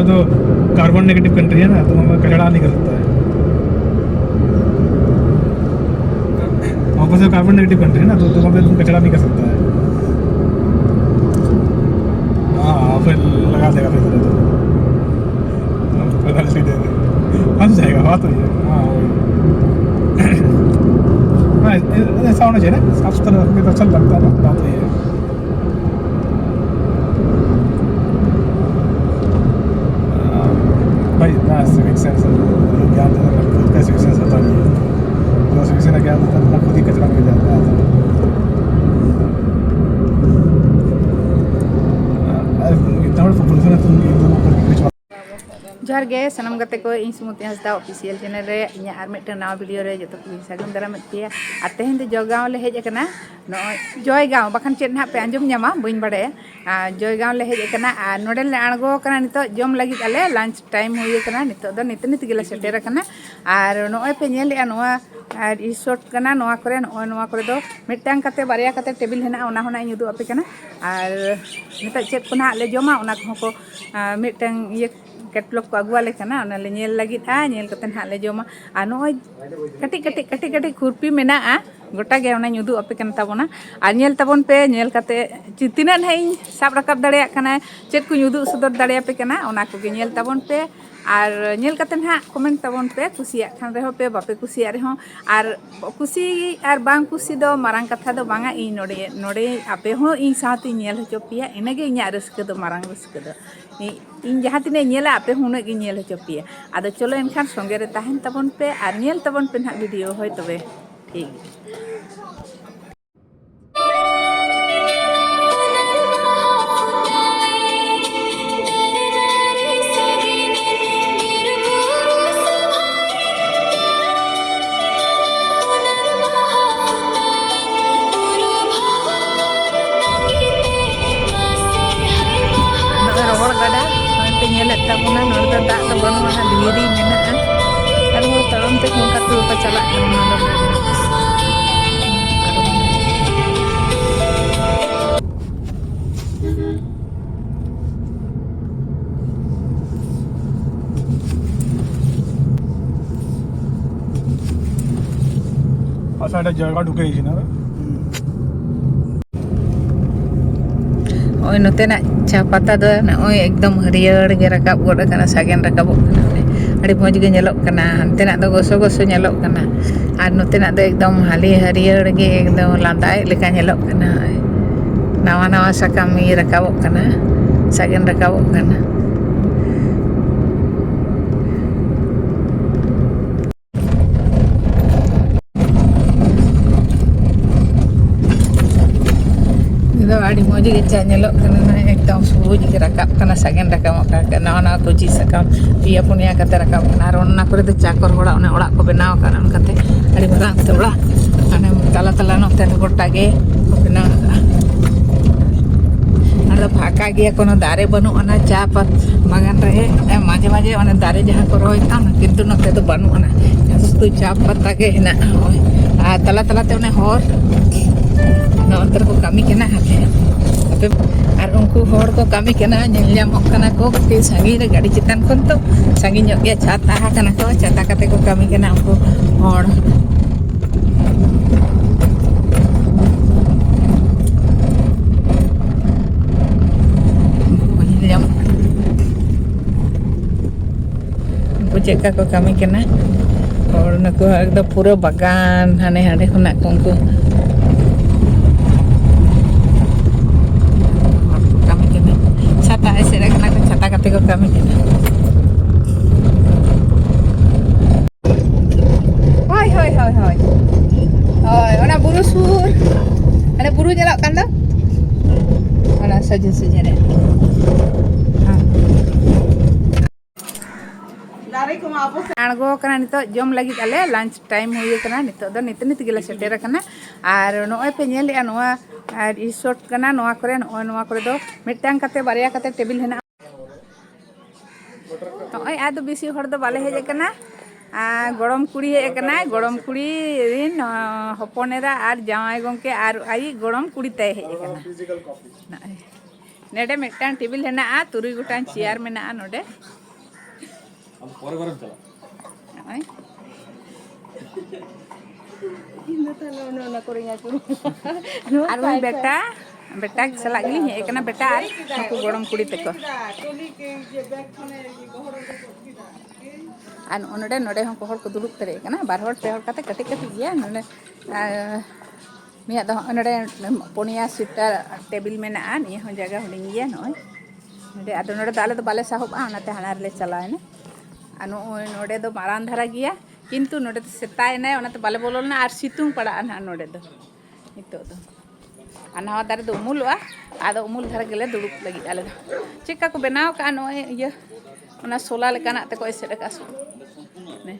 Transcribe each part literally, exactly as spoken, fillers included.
तो carbon negative country है ना, तो वहाँ पे कचरा नहीं कर सकता है। वहाँ पे कार्बन नेगेटिव कंट्री है ना, तो, तो वहाँ पे तुम कचरा नहीं कर सकता है। हाँ, फिर लगा देगा फिर तो। पेनल्टी दे दे। फंस जाएगा, बात वही है। हाँ, वही। हाँ, ऐ-, ऐसा होना चाहिए ना, साफ सुथरा रखेंगे तो अच्छा लगता है ना, बात वही है। भाई, इतना सिविक सेंस, ज्ञान तो खुद का सिविक सेंस होता नहीं है। जो सिविक सेंस का ज्ञान होता है, अपना खुद ही कचरा मिल जाता है। अरे, इतना बड़ा पॉपुलेशन है, तुम एक दो ऊपर की कुछ बात। ᱡᱚᱦᱟᱨ ᱜᱮ ᱥᱟᱱᱟᱢ ᱜᱟᱛᱮ ᱠᱚ, ᱤᱧ ᱥᱩᱢᱚᱛᱤ ᱦᱟᱸᱥᱫᱟ ᱚᱯᱷᱤᱥᱤᱭᱟᱞ ᱪᱮᱱᱮᱞ ᱨᱮ ᱤᱧᱟᱹᱜ ᱟᱨ ᱢᱤᱫᱴᱟᱝ ᱱᱟᱣᱟ ᱵᱷᱤᱰᱤᱭᱳ ᱨᱮ ᱡᱚᱛᱚ ᱠᱚᱧ ᱥᱟᱹᱜᱩᱱ ᱫᱟᱨᱟᱢᱮᱫ ᱯᱮᱭᱟ᱾ ᱟᱨ ᱛᱮᱦᱮᱧ ᱫᱚ ᱡᱚᱭᱜᱟᱸᱣ ᱞᱮ ᱦᱮᱡ ᱟᱠᱟᱱᱟ, ᱱᱚᱜᱼᱚᱭ ᱡᱚᱭᱜᱟᱸᱣ, ᱵᱟᱠᱷᱟᱱ ᱪᱮᱫ ᱱᱟᱦᱟᱜ ᱯᱮ ᱟᱸᱡᱚᱢ ᱧᱟᱢᱟ ᱵᱟᱹᱧ ᱵᱟᱲᱟᱭᱟ᱾ ᱟᱨ ᱡᱚᱭᱜᱟᱸᱣ ᱞᱮ ᱦᱮᱡ ᱟᱠᱟᱱᱟ ᱟᱨ ᱱᱚᱰᱮ ᱞᱮ ᱟᱬᱜᱚ ᱟᱠᱟᱱᱟ ᱱᱤᱛᱚᱜ ᱡᱚᱢ ᱞᱟᱹᱜᱤᱫ᱾ ᱟᱞᱮ ᱞᱟᱧᱪ ᱴᱟᱭᱤᱢ ᱦᱩᱭ ᱟᱠᱟᱱᱟ, ᱱᱤᱛᱚᱜ ᱫᱚ ᱱᱤᱛ ᱱᱤᱛ ᱜᱮᱞᱮ ᱥᱮᱴᱮᱨ ᱟᱠᱟᱱᱟ᱾ ᱟᱨ ᱱᱚᱜᱼᱚᱭ ᱯᱮ ᱧᱮᱞᱮᱫᱼᱟ ᱱᱚᱣᱟ ᱟᱨ ᱨᱤᱥᱳᱨᱴ ᱠᱟᱱᱟ, ᱱᱚᱣᱟ ᱠᱚᱨᱮ ᱱᱚᱜᱼᱚᱭ ᱱᱚᱣᱟ ᱠᱚᱨᱮ ᱫᱚ ᱢᱤᱫᱴᱟᱝ ᱠᱟᱛᱮ ᱵᱟᱨᱭᱟ ᱠᱟᱛᱮ ᱴᱮᱵᱤᱞ ᱦᱮᱱᱟᱜᱼᱟ, ᱚᱱᱟ ᱦᱚᱸ ᱱᱟᱜ ᱤᱧ ᱩᱫᱩᱜ ᱟᱯᱮ ᱠᱟᱱᱟ᱾ ᱟᱨ ᱱᱤᱛᱚᱜ ᱪᱮᱫ ᱠᱚ ᱱᱟᱦᱟᱜ ᱞᱮ ᱡᱚᱢᱟ, ᱚᱱᱟ ᱠᱚᱦᱚᱸ ᱠᱚ, ᱟᱨ ᱢᱤᱫᱴᱟᱝ ᱤᱭᱟᱹ ᱠᱮᱴᱞᱚᱜ ᱠᱚ ᱟᱹᱜᱩᱣᱟᱞᱮ ᱠᱟᱱᱟ, ᱚᱱᱟ ᱞᱮ ᱧᱮᱞ ᱞᱟᱹᱜᱤᱫᱼᱟ, ᱧᱮᱞ ᱠᱟᱛᱮ ᱱᱟᱦᱟᱜ ᱞᱮ ᱡᱚᱢᱟ᱾ ᱟᱨ ᱱᱚᱜᱼᱚᱭ ᱠᱟᱹᱴᱤᱡ ᱠᱟᱹᱴᱤᱡ ᱠᱟᱹᱴᱤᱡ ᱠᱟᱹᱴᱤᱡ ᱠᱷᱩᱨᱯᱤ ᱢᱮᱱᱟᱜᱼᱟ, ᱜᱚᱴᱟ ᱜᱮ ᱚᱱᱟᱧ ᱩᱫᱩᱜ ᱟᱯᱮ ᱠᱟᱱ ᱛᱟᱵᱚᱱᱟ᱾ ᱟᱨ ᱧᱮᱞ ᱛᱟᱵᱚᱱ ᱯᱮ, ᱧᱮᱞ ᱠᱟᱛᱮ ᱪᱮ-, ᱛᱤᱱᱟᱹᱜ ᱱᱟᱦᱟᱜ ᱤᱧ ᱥᱟᱵ ᱨᱟᱠᱟᱵ ᱫᱟᱲᱮᱭᱟᱜ ᱠᱟᱱᱟ, ᱪᱮᱫ ᱠᱚᱧ ᱩᱫᱩᱜ ᱥᱚᱫᱚᱨ ᱫᱟᱲᱮᱭᱟᱯᱮ ᱠᱟᱱᱟ, ᱚᱱᱟ ᱠᱚᱜᱮ ᱧᱮᱞ ᱛᱟᱵᱚᱱ ᱯᱮ᱾ ᱟᱨ ᱧᱮᱞ ᱠᱟᱛᱮ ᱱᱟᱦᱟᱜ ᱠᱚᱢᱮᱱᱴ ᱛᱟᱵᱚᱱ ᱯᱮ, ᱠᱩᱥᱤᱭᱟᱜ ᱠᱷᱟᱱ ᱨᱮᱦᱚᱸ ᱯᱮ, ᱵᱟᱯᱮ ᱠᱩᱥᱤᱭᱟᱜ ᱨᱮᱦᱚᱸ᱾ ᱟᱨ ᱠᱩᱥᱤ ᱟᱨ ᱵᱟᱝ ᱠᱩᱥᱤ ᱫᱚ ᱢᱟᱨᱟᱝ ᱠᱟᱛᱷᱟ ᱫᱚ ᱵᱟᱝᱟ᱾ ᱤᱧ ᱱᱚᱰᱮ, ᱱᱚᱰᱮ ᱟᱯᱮ ᱦᱚᱸ ᱤᱧ ᱥᱟᱶᱛᱮᱧ ᱧᱮᱞ ᱦᱚᱪᱚ ᱯᱮᱭᱟ, ᱤᱱᱟᱹᱜᱮ ᱤᱧᱟᱹᱜ ᱨᱟᱹᱥᱠᱟᱹ ᱫᱚ, ᱢᱟᱨᱟᱝ ᱨᱟᱹᱥᱠᱟᱹ ᱫᱚ᱾ ᱤ-, ᱤᱧ ᱡᱟᱦᱟᱸ ᱛᱤᱱᱟᱹᱜ ᱤᱧ ᱧᱮᱞᱟ, ᱟᱯᱮ ᱦᱚᱸ ᱩᱱᱟᱹᱜ ᱜᱤᱧ ᱧᱮᱞ ᱦᱚᱪᱚ ᱯᱮᱭᱟ᱾ ᱟᱫᱚ ᱪᱚᱞᱚ ᱮᱱᱠᱷᱟᱱ ᱥᱚᱸᱜᱮ ᱨᱮ ᱛᱟᱦᱮᱱ ᱛᱟᱵᱚᱱ ᱯᱮ ᱟᱨ ᱧᱮᱞ ᱛᱟᱵᱚᱱ ᱯᱮ ᱱᱟᱦᱟᱜ ᱵᱷᱤᱰᱤᱭᱳ᱾ ᱦᱳᱭ ᱛᱚᱵᱮ, ᱴᱷᱤᱠ ᱜᱮᱭᱟ᱾ ᱱᱚᱜᱼᱚᱭ ᱨᱚᱦᱚᱲ ᱜᱟᱰᱟ, ᱱᱚᱜᱼᱚᱭ ᱯᱮ ᱧᱮᱞᱮᱫ ᱛᱟᱵᱚᱱᱟ, ᱱᱚᱰᱮ ᱫᱚ ᱫᱟᱜ ᱫᱚ ᱵᱟᱹᱱᱩᱜᱼᱟ, ᱫᱷᱤᱨᱤ ᱢᱮᱱᱟᱜᱼᱟ᱾ ᱟᱨ ᱦᱚᱲ ᱛᱟᱲᱟᱢ ᱛᱮ ᱚᱱᱠᱟ ᱛᱮ ᱵᱟᱠᱚ ᱪᱟᱞᱟᱜ ᱠᱟᱱᱟ, ᱱᱚᱰᱮ ᱫᱚ᱾ ᱱᱚᱜᱼᱚᱭ ᱱᱚᱛᱮᱱᱟᱜ ᱪᱟ ᱯᱟᱛᱟ ᱫᱚ ᱱᱚᱜᱼᱚᱭ ᱮᱠᱫᱚᱢ ᱦᱟᱹᱨᱭᱟᱹᱲ ᱜᱮ ᱨᱟᱠᱟᱵ ᱜᱚᱫ ᱟᱠᱟᱱᱟ, ᱥᱟᱜᱮᱱ ᱨᱟᱠᱟᱵᱚᱜ ᱠᱟᱱᱟ᱾ ᱟᱹᱰᱤ ᱢᱚᱡᱽ ᱜᱮ ᱧᱮᱞᱚᱜ ᱠᱟᱱᱟ᱾ ᱦᱟᱱᱛᱮᱱᱟᱜ ᱫᱚ ᱜᱚᱥᱚ ᱜᱚᱥᱚ ᱧᱮᱞᱚᱜ ᱠᱟᱱᱟ, ᱟᱨ ᱱᱚᱛᱮᱱᱟᱜ ᱫᱚ ᱮᱠᱫᱚᱢ ᱦᱟᱹᱞᱤ ᱦᱟᱹᱨᱭᱟᱹᱲ ᱜᱮ, ᱮᱠᱫᱚᱢ ᱞᱟᱸᱫᱟᱭᱮᱫ ᱞᱮᱠᱟ ᱧᱮᱞᱚᱜ ᱠᱟᱱᱟ᱾ ᱱᱟᱣᱟ ᱱᱟᱣᱟ ᱥᱟᱠᱟᱢ ᱤᱭᱟᱹ ᱨᱟᱠᱟᱵᱚᱜ ᱠᱟᱱᱟ, ᱥᱟᱜᱮᱱ ᱨᱟᱠᱟᱵᱚᱜ ᱠᱟᱱᱟ᱾ ᱱᱤᱭᱟᱹ ᱫᱚ ᱟᱹᱰᱤ ᱢᱚᱡᱽ ᱜᱮ ᱪᱟ ᱧᱮᱞᱚᱜ ᱠᱟᱱᱟ, ᱱᱚᱜᱼᱚᱭ ᱮᱠᱫᱚᱢ ᱥᱩᱵᱩᱡ ᱜᱮ ᱨᱟᱠᱟᱵ ᱠᱟᱱᱟ, ᱥᱟᱜᱮᱱ ᱨᱟᱠᱟᱵᱚᱜ ᱠᱟᱱᱟ᱾ ᱱᱟᱣᱟ ᱱᱟᱣᱟ ᱠᱩᱪᱤ ᱥᱟᱠᱟᱢ ᱯᱮᱭᱟ ᱯᱩᱱᱭᱟ ᱠᱟᱛᱮ ᱨᱟᱠᱟᱵ ᱠᱟᱱᱟ᱾ ᱟᱨ ᱚᱱᱟ ᱠᱚᱨᱮ ᱫᱚ ᱪᱟ ᱠᱚ ᱨᱚᱦᱚᱲᱟ, ᱚᱱᱮ ᱚᱲᱟᱜ ᱠᱚ ᱵᱮᱱᱟᱣ ᱟᱠᱟᱫᱼᱟ ᱚᱱᱠᱟᱛᱮ, ᱟᱹᱰᱤ ᱢᱟᱨᱟᱝ ᱛᱮ ᱚᱲᱟᱜ᱾ ᱦᱟᱱᱮ ᱛᱟᱞᱟ ᱛᱟᱞᱟ ᱱᱚᱛᱮ ᱫᱚ ᱜᱚᱴᱟ ᱜᱮ ᱠᱚ ᱵᱮᱱᱟᱣ ᱟᱠᱟᱫᱼᱟ᱾ ᱟᱫᱚ ᱯᱷᱟᱸᱠᱟ ᱜᱮᱭᱟ, ᱠᱳᱱᱳ ᱫᱟᱨᱮ ᱵᱟᱹᱱᱩᱜ ᱟᱱᱟ ᱪᱟ ᱯᱟᱛ ᱵᱟᱜᱟᱱ ᱨᱮ᱾ ᱮ, ᱢᱟᱡᱷᱮ ᱢᱟᱡᱷᱮ ᱚᱱᱮ ᱫᱟᱨᱮ ᱡᱟᱦᱟᱸ ᱠᱚ ᱨᱚᱦᱚᱭ ᱠᱟᱜᱼᱟ, ᱚᱱᱟ ᱠᱤᱱᱛᱩ ᱱᱚᱛᱮ ᱫᱚ ᱵᱟᱹᱱᱩᱜ ᱟᱱᱟ, ᱥᱩᱫᱷᱩ ᱪᱟ ᱯᱟᱛᱟ ᱜᱮ ᱦᱮᱱᱟᱜᱼᱟ᱾ ᱦᱳᱭ᱾ ᱟᱨ ᱛᱟᱞᱟ ᱛᱟᱞᱟᱛᱮ ᱚᱱᱮ ᱦᱚᱨ, ᱱᱚᱜᱼᱚ ᱱᱚᱛᱮ ᱨᱮᱠᱚ ᱠᱟᱹᱢᱤ ᱠᱟᱱᱟ᱾ ᱦᱟᱯᱮ, ᱦᱟᱯᱮ᱾ ᱟᱨ ᱩᱱᱠᱩ ᱦᱚᱲ ᱠᱚ ᱠᱟᱹᱢᱤ ᱠᱟᱱᱟ, ᱧᱮᱞ ᱧᱟᱢᱚᱜ ᱠᱟᱱᱟ ᱠᱚ ᱠᱟᱹᱴᱤᱡ ᱥᱟᱺᱜᱤᱧ ᱨᱮ, ᱜᱟᱹᱰᱤ ᱪᱮᱛᱟᱱ ᱠᱷᱚᱱ ᱛᱚ ᱥᱟᱺᱜᱤᱧ ᱧᱚᱜ ᱜᱮᱭᱟ᱾ ᱪᱷᱟᱛᱟ ᱟᱠᱟᱱᱟ ᱠᱚ, ᱪᱷᱟᱛᱟ ᱠᱟᱛᱮ ᱠᱚ ᱠᱟᱹᱢᱤ ᱠᱟᱱᱟ ᱩᱱᱠᱩ ᱦᱚᱲ᱾ ᱩᱱᱠᱩ ᱠᱚ ᱧᱮᱞ ᱧᱟᱢᱚᱜ ᱠᱟᱱᱟ᱾ ᱩᱱᱠᱩ ᱪᱮᱫ ᱞᱮᱠᱟ ᱠᱚ ᱠᱟᱹᱢᱤ ᱠᱟᱱᱟ᱾ ᱦᱚᱲ ᱱᱩᱠᱩ ᱮᱠᱫᱚᱢ ᱯᱩᱨᱟᱹ ᱵᱟᱜᱟᱱ, ᱦᱟᱱᱮ ᱦᱟᱸᱰᱮ ᱠᱷᱚᱱᱟᱜ ᱠᱚ ᱩᱱᱠᱩ ᱦᱚᱲ ᱠᱚ ᱠᱟᱹᱢᱤ ᱠᱟᱱᱟ᱾ ᱪᱷᱟᱛᱟ ᱮᱥᱮᱫ ᱟᱠᱟᱱᱟ ᱠᱚ, ᱪᱷᱟᱛᱟ ᱠᱟᱛᱮ ᱠᱚ ᱠᱟᱹᱢᱤ ᱠᱟᱱᱟ᱾ ᱦᱳᱭ, ᱦᱳᱭ, ᱦᱳᱭ, ᱦᱳᱭ᱾ ᱦᱳᱭ, ᱚᱱᱟ ᱵᱩᱨᱩ ᱥᱩᱨ, ᱦᱟᱱᱮ ᱵᱩᱨᱩ ᱧᱮᱞᱚᱜ ᱠᱟᱱ ᱫᱚ, ᱚᱱᱟ ᱥᱚᱡᱷᱮ ᱥᱚᱡᱷᱮ ᱨᱮ᱾ ᱦᱮᱸ᱾ ᱟᱬᱜᱚ ᱠᱟᱱᱟ ᱱᱤᱛᱚᱜ, ᱡᱚᱢ ᱞᱟᱹᱜᱤᱫ ᱟᱞᱮ, lunch time ᱦᱩᱭ ᱟᱠᱟᱱᱟ᱾ ᱱᱤᱛᱚᱜ ᱫᱚ ᱱᱤᱛ ᱱᱤᱛ ᱜᱮᱞᱮ ᱥᱮᱴᱮᱨ ᱟᱠᱟᱱᱟ᱾ ᱟᱨ ᱱᱚᱜᱼᱚᱭ ᱯᱮ ᱧᱮᱞᱮᱜᱼᱟ, ᱱᱚᱣᱟ ᱟᱨ resort ᱠᱟᱱᱟ᱾ ᱱᱚᱣᱟ ᱠᱚᱨᱮ, ᱱᱚᱜᱼᱚᱭ ᱱᱚᱣᱟ ᱠᱚᱨᱮ ᱫᱚ ᱢᱤᱫᱴᱟᱝ ᱠᱟᱛᱮ, ᱵᱟᱨᱭᱟ ᱠᱟᱛᱮ table ᱦᱮᱱᱟᱜᱼᱟ᱾ ᱱᱚᱜᱼᱚᱭ ᱟᱫᱚ ᱵᱮᱥᱤ ᱦᱚᱲ ᱫᱚ ᱵᱟᱞᱮ ᱦᱮᱡ ᱟᱠᱟᱱᱟ᱾ ᱟᱨ ᱜᱚᱲᱚᱢ ᱠᱩᱲᱤ ᱦᱮᱡ ᱟᱠᱟᱱᱟᱭ, ᱜᱚᱲᱚᱢ ᱠᱩᱲᱤ ᱨᱤᱱ, ᱦᱚᱯᱚᱱ ᱮᱨᱟ ᱟᱨ ᱡᱟᱶᱟᱭ ᱜᱚᱢᱠᱮ ᱟᱨ ᱟᱡᱤᱡ ᱜᱚᱲᱚᱢ ᱠᱩᱲᱤ ᱛᱟᱭ ᱦᱮᱡ ᱟᱠᱟᱱᱟ᱾ ᱱᱚᱜᱼᱚᱭ᱾ ᱱᱚᱰᱮ ᱢᱤᱫᱴᱟᱝ table ᱦᱮᱱᱟᱜᱼᱟ, ᱛᱩᱨᱩᱭ ᱜᱚᱴᱟᱝ chair ᱢᱮᱱᱟᱜᱼᱟ ᱱᱚᱰᱮ᱾ ᱱᱚᱜᱼᱚᱭ᱾ ᱤᱧ ᱫᱚ ᱛᱟᱦᱞᱮ ᱚᱱᱮ ᱚᱱᱟ ᱠᱚᱨᱮᱧ ᱟᱹᱪᱩᱨᱚᱜᱼᱟ᱾ ᱱᱚᱣᱟ ᱟᱨ ᱩᱱᱤ ᱥᱟᱭᱤᱰ ᱵᱮᱴᱟ, ᱵᱮᱴᱟ ᱥᱟᱞᱟᱜ ᱜᱮᱞᱤᱧ ᱦᱮᱡ ᱟᱠᱟᱱᱟ, ᱵᱮᱴᱟ ᱟᱨ ᱱᱩᱠᱩ ᱜᱚᱲᱚᱢ ᱠᱩᱲᱤ ᱛᱟᱠᱚ᱾ ᱟᱨ ᱱᱚᱜᱼᱚ ᱱᱚᱰᱮ, ᱱᱚᱰᱮ ᱦᱚᱸ ᱦᱚᱲ ᱠᱚ ᱫᱩᱲᱩᱵ ᱯᱮᱨᱮᱡ ᱟᱠᱟᱱᱟ, ᱵᱟᱨ ᱦᱚᱲ, ᱯᱮ ᱦᱚᱲ ᱠᱟᱛᱮ ᱠᱟᱹᱴᱤᱡ ᱠᱟᱹᱴᱤᱡ ᱜᱮᱭᱟ᱾ ᱱᱚᱰᱮ, ᱟᱨ ᱢᱤᱭᱟᱜ ᱫᱚ ᱦᱚᱸᱜᱼᱚᱭ ᱱᱚᱰᱮ ᱯᱩᱱᱭᱟ ᱥᱤᱴᱟᱨ ᱴᱮᱵᱤᱞ ᱢᱮᱱᱟᱜᱼᱟ, ᱱᱤᱭᱟᱹ ᱦᱚᱸ ᱡᱟᱭᱜᱟ ᱦᱩᱰᱤᱧ ᱜᱮᱭᱟ᱾ ᱱᱚᱜᱼᱚᱭ ᱱᱚᱰᱮ, ᱟᱫᱚ ᱱᱚᱰᱮ ᱫᱚ ᱟᱞᱮ ᱫᱚ ᱵᱟᱞᱮ ᱥᱟᱦᱚᱵᱼᱟ, ᱚᱱᱟᱛᱮ ᱦᱟᱱᱟ ᱨᱮᱞᱮ ᱪᱟᱞᱟᱣᱮᱱᱟ᱾ ᱟᱨ ᱱᱚᱜᱼᱚᱭ ᱱᱚᱰᱮ ᱫᱚ ᱢᱟᱨᱟᱝ ᱫᱷᱟᱨᱟ ᱜᱮᱭᱟ, ᱠᱤᱱᱛᱩ ᱱᱚᱰᱮ ᱫᱚ ᱥᱮᱛᱟᱭᱮᱱᱟᱭ, ᱚᱱᱟᱛᱮ ᱵᱟᱞᱮ ᱵᱚᱞᱚ ᱞᱮᱱᱟ᱾ ᱟᱨ ᱥᱤᱛᱩᱝ ᱯᱟᱲᱟᱜᱼᱟ ᱱᱟᱦᱟᱜ ᱱᱚᱰᱮ ᱫᱚ ᱱᱤᱛᱚᱜ ᱫᱚ᱾ ᱟᱨ ᱱᱟᱣᱟ ᱫᱟᱨᱮ ᱫᱚ ᱩᱢᱩᱞᱚᱜᱼᱟ, ᱟᱫᱚ ᱩᱢᱩᱞ ᱫᱷᱟᱨᱟ ᱜᱮᱞᱮ ᱫᱩᱲᱩᱵ ᱞᱟᱹᱜᱤᱫ ᱟᱞᱮ ᱫᱚ᱾ ᱪᱮᱫᱠᱟ ᱠᱚ ᱵᱮᱱᱟᱣ ᱠᱟᱜᱼᱟ ᱱᱚᱜᱼᱚᱭ ᱤᱭᱟᱹ, ᱚᱱᱟ ᱥᱳᱞᱟ ᱞᱮᱠᱟᱱᱟᱜ ᱛᱮᱠᱚ ᱮᱥᱮᱫ ᱟᱠᱟᱫᱼᱟ ᱥᱩᱫᱷᱩ᱾ ᱱᱮ᱾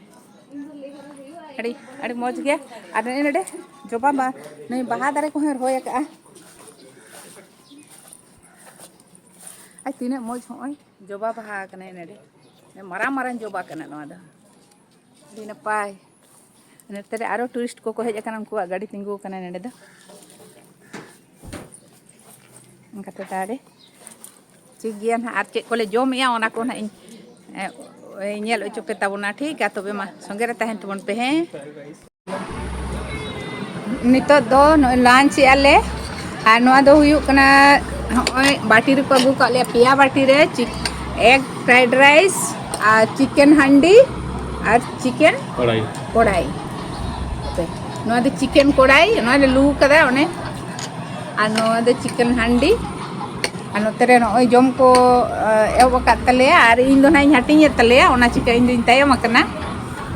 ᱟᱹᱰᱤ, ᱟᱹᱰᱤ ᱢᱚᱡᱽ ᱜᱮᱭᱟ᱾ ᱟᱨ ᱱᱚᱜᱼᱚᱭ ᱱᱚᱰᱮ ᱡᱚᱵᱟ ᱵᱟ-, ᱱᱩᱭ ᱵᱟᱦᱟ ᱫᱟᱨᱮ ᱠᱚᱦᱚᱸᱭ ᱨᱚᱦᱚᱭ ᱟᱠᱟᱫᱼᱟ᱾ ᱟᱨ ᱛᱤᱱᱟᱹᱜ ᱢᱚᱡᱽ ᱦᱚᱸᱜᱼᱚᱭ ᱡᱚᱵᱟ ᱵᱟᱦᱟ ᱠᱟᱱᱟ ᱱᱚᱰᱮ᱾ ᱢᱟᱨᱟᱝ ᱢᱟᱨᱟᱝ ᱡᱚᱵᱟ ᱠᱟᱱᱟ ᱱᱚᱣᱟ ᱫᱚ᱾ ᱟᱹᱰᱤ ᱱᱟᱯᱟᱭ᱾ ᱱᱚᱛᱮ ᱨᱮ ᱟᱨᱚ ᱴᱩᱨᱤᱥᱴ ᱠᱚᱠᱚ ᱦᱮᱡ ᱟᱠᱟᱱᱟ, ᱩᱱᱠᱩᱣᱟᱜ ᱜᱟᱹᱰᱤ ᱛᱤᱸᱜᱩ ᱟᱠᱟᱱᱟ ᱱᱚᱰᱮ ᱫᱚ᱾ ᱚᱱᱠᱟᱛᱮ ᱫᱟᱲᱮ᱾ ᱴᱷᱤᱠ ᱜᱮᱭᱟ ᱱᱟᱦᱟᱜ, ᱟᱨ ᱪᱮᱫ ᱠᱚᱞᱮ ᱡᱚᱢᱮᱜᱼᱟ ᱚᱱᱟ ᱠᱚ ᱱᱟᱦᱟᱜ ᱤᱧ, ᱮ, ᱧᱮᱞ ᱦᱚᱪᱚ ᱯᱮ ᱛᱟᱵᱚᱱᱟ᱾ ᱴᱷᱤᱠ ᱜᱮᱭᱟ, ᱛᱚᱵᱮ ᱢᱟ ᱥᱚᱸᱜᱮ ᱨᱮ ᱛᱟᱦᱮᱱ ᱛᱟᱵᱚᱱ ᱯᱮ, ᱦᱮᱸ᱾ ᱱᱤᱛᱚᱜ ᱫᱚ ᱱᱚᱜᱼᱚᱭ ᱞᱟᱧᱪ ᱮᱜᱼᱟ ᱞᱮ, ᱟᱨ ᱱᱚᱣᱟ ᱫᱚ ᱦᱩᱭᱩᱜ ᱠᱟᱱᱟ, ᱱᱚᱜᱼᱚᱭ ᱵᱟᱹᱴᱤ ᱨᱮᱠᱚ ᱟᱹᱜᱩ ᱠᱟᱜ ᱞᱮᱭᱟ, ᱯᱮᱭᱟ ᱵᱟᱹᱴᱤ ᱨᱮ ᱪᱤᱠ-, ᱮᱜᱽ ᱯᱷᱨᱟᱭᱤᱰ ᱨᱟᱭᱤᱥ ᱟᱨ ᱪᱤᱠᱮᱱ ᱦᱟᱱᱰᱤ ᱟᱨ ᱪᱤᱠᱮᱱ ᱠᱚᱲᱟᱭ᱾ ᱠᱚᱲᱟᱭ᱾ ᱦᱟᱯᱮ, ᱱᱚᱣᱟ ᱫᱚ ᱪᱤᱠᱮᱱ ᱠᱚᱲᱟᱭ, ᱱᱚᱣᱟ ᱞᱮ ᱞᱩ ᱠᱟᱫᱟ ᱚᱱᱮ, ᱟᱨ ᱱᱚᱣᱟ ᱫᱚ ᱪᱤᱠᱮᱱ ᱦᱟᱱᱰᱤ᱾ ᱟᱨ ᱱᱚᱛᱮ ᱨᱮ ᱱᱚᱜᱼᱚᱭ ᱡᱚᱢ ᱠᱚ, ᱮ, ᱮᱦᱚᱵ ᱟᱠᱟᱫ ᱛᱟᱞᱮᱭᱟ, ᱟᱨ ᱤᱧ ᱫᱚ ᱱᱟᱦᱟᱜ ᱤᱧ ᱦᱟᱹᱴᱤᱧᱮᱫ ᱛᱟᱞᱮᱭᱟ, ᱚᱱᱟ ᱪᱤᱠᱟᱹ ᱤᱧ ᱫᱩᱧ ᱛᱟᱭᱚᱢ ᱟᱠᱟᱱᱟ᱾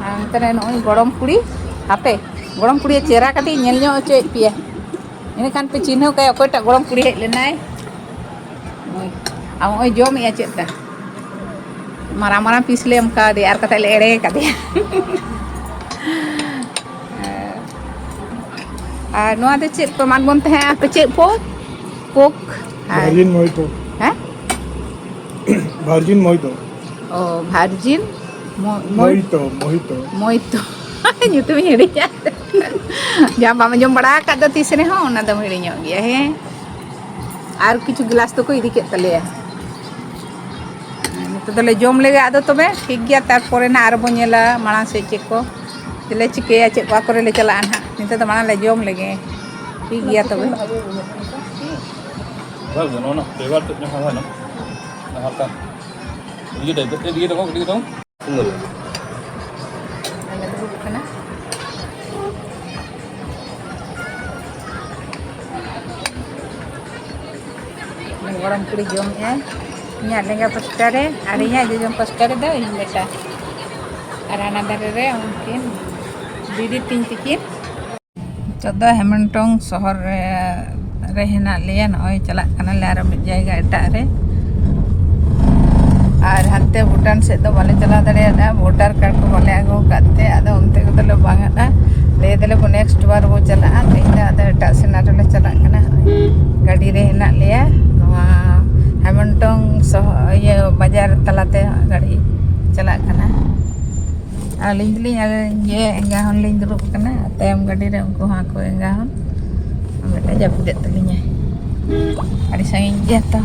ᱟᱨ ᱱᱚᱛᱮ ᱨᱮ ᱱᱚᱜᱼᱚᱭ ᱜᱚᱲᱚᱢ ᱠᱩᱲᱤ, ᱦᱟᱯᱮ, ᱜᱚᱲᱚᱢ ᱠᱩᱲᱤᱭᱟᱜ ᱪᱮᱦᱨᱟ ᱠᱟᱹᱴᱤᱡ ᱧᱮᱞ ᱧᱚᱜ ᱦᱚᱪᱚᱭᱮᱫ ᱯᱮᱭᱟ, ᱤᱱᱟᱹᱠᱷᱟᱱ ᱯᱮ ᱪᱤᱱᱦᱟᱹᱣ ᱠᱟᱭᱟ ᱚᱠᱚᱭᱴᱟᱜ ᱜᱚᱲᱚᱢ ᱠᱩᱲᱤ ᱦᱮᱡ ᱞᱮᱱᱟᱭ᱾ ᱱᱚᱜᱼᱚᱭ, ᱟᱨ ᱱᱚᱜᱼᱚᱭ ᱡᱚᱢᱮᱜᱼᱟ ᱪᱮᱫ ᱞᱮᱠᱟ, ᱢᱟᱨᱟᱝ ᱢᱟᱨᱟᱝ ᱯᱤᱥ ᱞᱮ ᱮᱢ ᱠᱟᱣᱫᱮᱭᱟ ᱟᱨ ᱠᱟᱛᱮ ᱞᱮ ᱮᱲᱮ ᱠᱟᱫᱮᱭᱟ᱾ ᱟᱨ ᱱᱚᱣᱟ ᱫᱚ ᱪᱮᱫ ᱠᱚ ᱮᱢᱟᱫ ᱵᱚᱱ ᱛᱟᱦᱮᱸᱜᱼᱟ? ᱦᱟᱯᱮ, ᱪᱮᱫ ᱯᱳᱠ? ᱯᱳᱠ ᱟᱨ ᱵᱷᱟᱨᱡᱤᱱ ᱢᱚᱭᱛᱳ᱾ ᱦᱮᱸ? ᱵᱷᱟᱨᱡᱤᱱ ᱢᱚᱭᱛᱳ᱾ ᱚ, ᱵᱷᱟᱨᱡᱤᱱ ᱢᱚ-, ᱢᱚᱭ-, ᱢᱚᱭᱛᱳ, ᱢᱚᱭᱛᱳ᱾ ᱢᱚᱭᱛᱳ᱾ ᱧᱩᱛᱩᱢᱤᱧ ᱦᱤᱲᱤᱧᱟ᱾ ᱡᱟᱦᱟᱸ ᱵᱟᱢ ᱟᱸᱡᱚᱢ ᱵᱟᱲᱟ ᱟᱠᱟᱫ ᱫᱚ ᱛᱤᱥ ᱨᱮᱦᱚᱸ, ᱚᱱᱟ ᱫᱚᱢ ᱦᱤᱲᱤᱧᱚᱜ ᱜᱮᱭᱟ, ᱦᱮᱸ? ᱟᱨ ᱠᱤᱪᱷᱩ ᱜᱞᱟᱥ ᱫᱚᱠᱚ ᱤᱫᱤ ᱠᱮᱫ ᱛᱟᱞᱮᱭᱟ᱾ ᱱᱤᱛᱚᱜ ᱫᱚᱞᱮ ᱡᱚᱢ ᱞᱮᱜᱮ, ᱟᱫᱚ ᱛᱚᱵᱮ ᱴᱷᱤᱠ ᱜᱮᱭᱟ, ᱛᱟᱨᱯᱚᱨᱮ ᱱᱟᱜ ᱟᱨᱚ ᱵᱚᱱ ᱧᱮᱞᱟ ᱢᱟᱲᱟᱝ ᱥᱮᱫ ᱪᱮᱫ ᱠᱚ᱾ ᱪᱮᱫ ᱞᱮ ᱪᱤᱠᱟᱹᱭᱟ, ᱪᱮᱫ ᱠᱚ ᱟᱠᱚ ᱨᱮᱞᱮ ᱪᱟᱞᱟᱜᱼᱟ ᱱᱟᱦᱟᱜ᱾ ᱱᱤᱛᱚᱜ ᱫᱚ ᱢᱟᱲᱟᱝ ᱞᱮ ᱡᱚᱢ ᱞᱮᱜᱮ᱾ ᱴᱷᱤᱠ ᱜᱮᱭᱟ ᱛᱚᱵᱮ᱾ ᱦᱩᱸ᱾ ᱵᱷᱟᱜᱮ, ᱱᱚᱣᱟ ᱨᱮᱱᱟᱜ flavour ᱛᱮᱫ ᱧᱟᱢ ᱦᱩᱭᱱᱟ᱾ ᱦᱟᱞᱠᱟ ᱤᱭᱟᱹ type, ᱤᱭᱟᱹ ᱛᱟᱠᱚ, ᱤᱭᱟᱹ ᱛᱟᱠᱚ᱾ ᱟᱞᱮ ᱫᱩᱲᱩᱵ ᱠᱟᱱᱟ᱾ ᱜᱚᱲᱚᱢ ᱠᱩᱲᱤ ᱡᱚᱢᱮᱜᱼᱟᱭ ᱤᱧᱟᱹᱜ ᱞᱮᱸᱜᱟ ᱯᱟᱥᱴᱟ ᱨᱮ, ᱟᱨ ᱤᱧᱟᱹᱜ ᱡᱚᱡᱚᱢ ᱯᱟᱥᱴᱟ ᱨᱮᱫᱚ ᱤᱧ ᱵᱮᱴᱟ, ᱟᱨ ᱦᱟᱱᱟ ᱫᱷᱟᱨᱮ ᱨᱮ ᱩᱱᱠᱤᱱ ᱫᱤᱫᱤ ᱛᱤᱧ ᱛᱤᱠᱤᱱ᱾ ᱱᱤᱛᱚᱜ ᱫᱚ ᱦᱮᱢᱚᱱᱴᱚᱝ ᱥᱚᱦᱚᱨ ᱨᱮ, ᱨᱮ ᱦᱮᱱᱟᱜ ᱞᱮᱭᱟ᱾ ᱱᱚᱜᱼᱚᱭ ᱪᱟᱞᱟᱜ ᱠᱟᱱᱟᱞᱮ ᱟᱨᱚ ᱢᱤᱫ ᱡᱟᱭᱜᱟ ᱮᱴᱟᱜ ᱨᱮ᱾ ᱟᱨ ᱦᱟᱱᱛᱮ ᱵᱷᱩᱴᱟᱱ ᱥᱮᱫ ᱫᱚ ᱵᱟᱞᱮ ᱪᱟᱞᱟᱣ ᱫᱟᱲᱮᱭᱟᱫᱟ, voter card ᱠᱚ ᱵᱟᱞᱮ ᱟᱹᱜᱩ ᱟᱠᱟᱫ ᱛᱮ ᱟᱫᱚ ᱚᱱᱛᱮ ᱠᱚᱫᱚ ᱞᱮ ᱵᱟᱝ ᱟᱫᱼᱟ᱾ ᱞᱟᱹᱭ ᱫᱟᱞᱮ ᱵᱚ next ᱵᱟᱨ ᱵᱚ ᱪᱟᱞᱟᱜᱼᱟ᱾ ᱛᱮᱦᱮᱧ ᱫᱚ ᱟᱫᱚ ᱮᱴᱟᱜ ᱥᱮᱱ ᱟᱨᱚ ᱞᱮ ᱪᱟᱞᱟᱜ ᱠᱟᱱᱟ᱾ ᱜᱟᱹᱰᱤ ᱨᱮ ᱦᱮᱱᱟᱜ ᱞᱮᱭᱟ᱾ ᱱᱚᱣᱟ ᱦᱮᱢᱚᱱᱴᱚᱝ ᱥᱚᱦᱚ-, ᱤᱭᱟᱹ ᱵᱟᱡᱟᱨ ᱛᱟᱞᱟᱛᱮ ᱜᱟᱹᱰᱤ ᱪᱟᱞᱟᱜ ᱠᱟᱱᱟ᱾ ᱟᱹᱞᱤᱧ ᱫᱚᱞᱤᱧ ᱟᱨ ᱤᱭᱟᱹ ᱮᱸᱜᱟ ᱦᱚᱸ ᱞᱤᱧ ᱫᱩᱲᱩᱵ ᱠᱟᱱᱟ, ᱛᱟᱭᱚᱢ ᱜᱟᱹᱰᱤ ᱨᱮ ᱩᱱᱠᱩ ᱦᱚᱸ ᱟᱠᱚ ᱮᱸᱜᱟ ᱦᱚᱸ᱾ ᱢᱤᱫᱴᱮᱱ ᱡᱟᱹᱯᱤᱫᱮᱫ ᱛᱟᱹᱞᱤᱧᱟᱭ᱾ ᱟᱹᱰᱤ ᱥᱟᱺᱜᱤᱧ ᱜᱮᱭᱟ ᱛᱚ᱾